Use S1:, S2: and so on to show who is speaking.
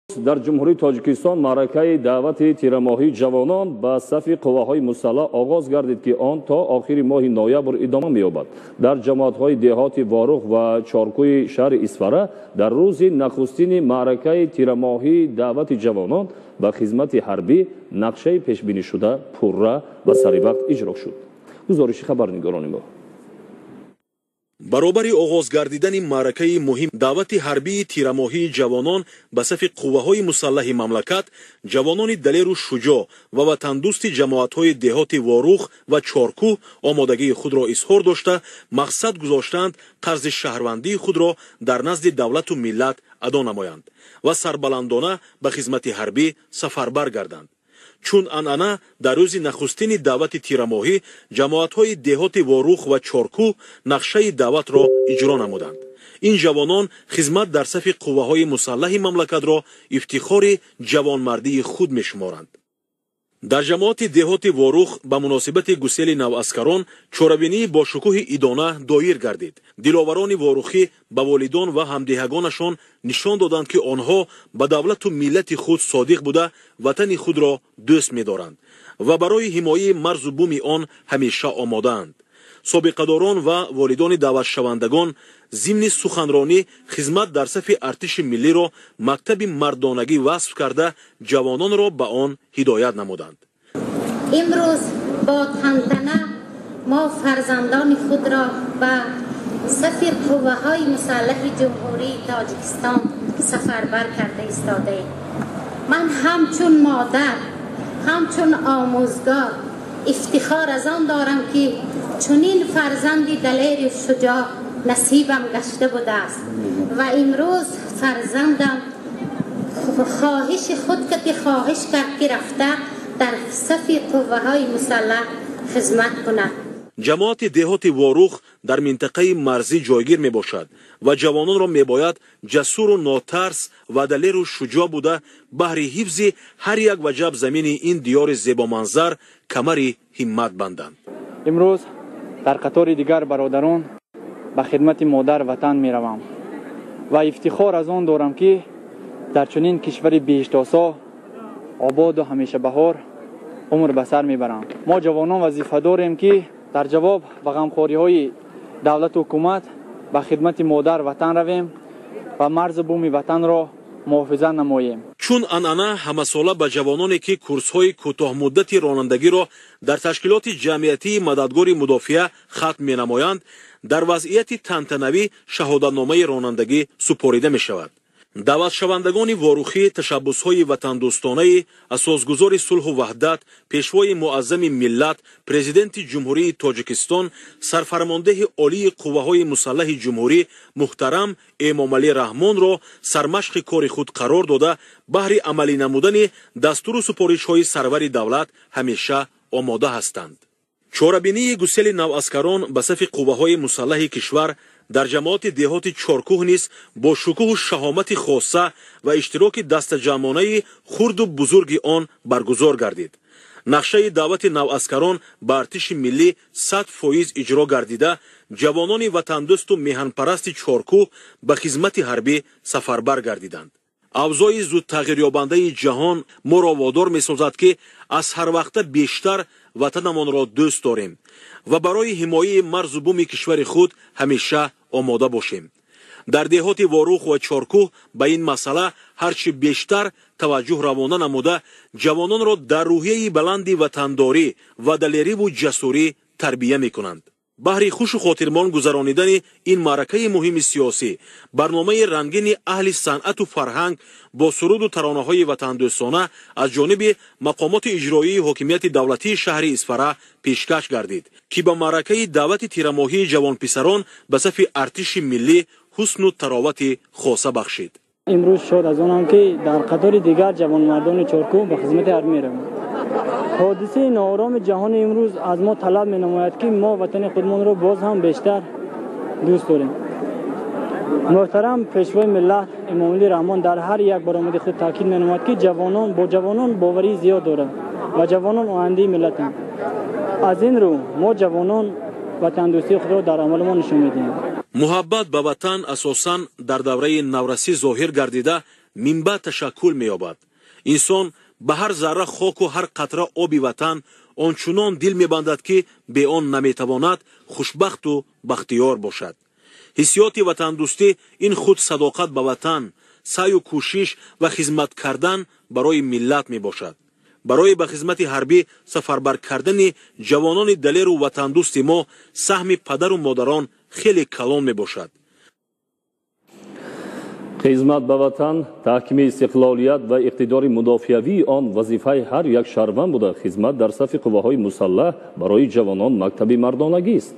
S1: Дар Ҷумҳурии Тоҷикистон маъракаи даъвати тирамоҳии ҷавонон ба сафи қувваҳои мусаллаҳ оғоз гардид, ки он то охири моҳи ноябр идома меёбад. Дар ҷамоатҳои деҳоти Ворух ва Чоркӯи шаҳри Исфара дар рӯзи нахустини маъракаи тирамоҳии даъвати ҷавонон ба хизмати ҳарбӣ нақшаи пешбинишуда пурра ва саривақт иҷро шуд. Гузориши хабарнигорони мо.
S2: Баробари оғоз гардидани маъракаи муҳим даъвати ҳарбии тирамоҳии ҷавонон ба сафи қувваҳои мусаллаҳи мамлакат, ҷавонони далеру шуҷоъ ва ватандӯсти ҷамоатҳои деҳоти Ворух ва Чоркӯҳ омодагии худро изҳор дошта, мақсад гузоштаанд қарзи шаҳрвандии худро дар назди давлату миллат адо намоянд ва сарбаландона ба хизмати ҳарбӣ сафарбар гарданд. Чун анъана дар рӯзи нахустини даъвати тирамоҳӣ ҷамоатҳои деҳоти Ворух ва Чоркӯҳ нақшаи даъватро иҷро намуданд. Ин ҷавонон хизмат дар сафи қувваҳои мусаллаҳи мамлакатро ифтихори ҷавонмардии худ мешуморанд. Дар ҷамоати деҳоти Ворух ба муносибати гусели наваскарон чорабинии бо шукӯҳи идона доир гардид. Диловарони ворухӣ ба волидон ва ҳамдеҳагонашон нишон доданд, ки онҳо ба давлату миллати худ содиқ буда, ватани худро дӯст медоранд ва барои ҳимояи марзу буми он ҳамеша омодаанд. Собиқадорон ва волидони даъватшавандагон зимни суханронӣ хизмат дар сафи артиши миллиро мактаби мардонагӣ васф карда, ҷавононро ба он ҳидоят намуданд.
S3: Имрӯз бо тантана мо фарзандони худро ба сафи қувваҳои мусаллаҳи Ҷумҳурии Тоҷикистон сафарбар карда истодаем. Ман ҳамчун модар, ҳамчун омӯзгор ифтихор аз он дорам, ки чунин фарзанди далери шуҷоъ насибам гашта будааст ва имрӯз фарзандам хоҳиши худ ки хоҳиш кард, ки рафта дар сафи қувваҳои мусаллаҳ хизмат кунад.
S2: Ҷамоати деҳоти Ворух дар минтақаи марзӣ ҷойгир мебошад ва ҷавононро мебояд ҷасуру нотарс ва далеру шуҷоъ буда, баҳри ҳифзи ҳар як ваҷаб замини ин диёри зебоманзар камари ҳиммат банданд.
S4: Имрӯз дар қатори дигар бародарон ба хидмати модар ватан меравам ва ифтихор аз он дорам, ки дар чунин кишвари биҳиштосо, ободу ҳамешабаҳор умр ба сар мебарам. Мо ҷавонон вазифа дорем, ки дар ҷавоб ба ғамхориҳои давлату ҳукумат ба хидмати модар ватан равем ва марзу буми ватанро муҳофизат намоем.
S2: Чун анъана ҳамасола ба ҷавононе, ки курсҳои кӯтоҳмуддати ронандагиро дар ташкилоти ҷамъиятии Мададгори мудофиа хатм менамоянд, дар вазъияти тантанавӣ шаҳодатномаи ронандагӣ супорида мешавад. Даъватшавандагони ворухӣ ташаббусҳои ватандӯстонаи асосгузори сулҳу ваҳдат, пешвои муаззами миллат, Президенти Ҷумҳурии Тоҷикистон, сарфармондеҳи олии қувваҳои мусаллаҳи ҷумҳурӣ муҳтарам Эмомалӣ Раҳмонро сармашқи кори худ қарор дода, баҳри амалӣ намудани дастуру супоришҳои сарвари давлат ҳамеша омода ҳастанд. Чорабинии гусели наваскарон ба сафи қувваҳои мусаллаҳи кишвар дар ҷамоати деҳоти Чоркӯҳ низ бо шукӯҳу шаҳомати хоса ва иштироки дастаҷамъонаи хурду бузурги он баргузор гардид. Нақшаи даъвати наваскарон ба артиши миллӣ 100% иҷро гардида, ҷавонони ватандӯсту меҳанпарасти Чоркӯҳ ба хизмати ҳарбӣ сафарбар гардиданд. Авзои зудтағйирёбандаи ҷаҳон моро водор месозад, ки аз ҳарвақта бештар ватанамонро дӯст дорем ва барои ҳимояи марзу буми кишвари худ ҳамеша омода бошем. Дар деҳоти Ворух ва Чоркӯҳ ба ин масъала ҳарчи бештар таваҷҷӯҳ равона намуда, ҷавононро дар рӯҳияи баланди ватандорӣ ва далериву ҷасурӣ тарбия мекунанд. Баҳри хушу хотирмон гузаронидани ин маъракаи муҳими сиёсӣ барномаи рангини аҳли санъату фарҳанг бо суруду таронаҳои ватандӯстона аз ҷониби мақомоти иҷроии ҳокимияти давлатии шаҳри Исфара пешкаш гардид, ки ба маъракаи даъвати тирамоҳии ҷавонписарон ба сафи артиши миллӣ ҳусну таровати хоса бахшид.
S4: Имрӯз шод аз онам, ки дар қатори дигар ҷавонмардони Чоркӯҳ ба хизмати ҳарбӣ меравам. Ҳодисаи ноороми ҷаҳони имрӯз аз мо талаб менамояд, ки мо ватани худмонро боз ҳам бештар дӯст дорем. Муҳтарам Пешвои миллат Эмомалӣ Раҳмон дар ҳар як баромади худ таъкид менамояд, ки ҷавонон бо ҷавонон боварии зиёд дорад ва ҷавонон ояндаи миллатанд. Аз ин рӯ мо ҷавонон ватандӯстии худро дар амали мо нишон медиҳем.
S2: Муҳаббат ба ватан асосан дар давраи наврасӣ зоҳир гардида, минбаъд ташаккул меёбад. Инсон ба ҳар зарра хоку ҳар қатра оби ватан ончунон дил мебандад, ки бе он наметавонад хушбахту бахтиёр бошад. Ҳиссиёти ватандӯстӣ ин худ садоқат ба ватан, саъю кӯшиш ва хизмат кардан барои миллат мебошад. Барои ба хизмати ҳарбӣ сафарбар кардани ҷавонони далеру ватандӯсти мо саҳми падару модарон хеле калон мебошад.
S1: Хизмат ба ватан, таҳкими истиқлолият ва иқтидори мудофиавии он вазифаи ҳар як шаҳрванд буда, хизмат дар сафи қувваҳои мусаллаҳ барои ҷавонон мактаби мардонагист.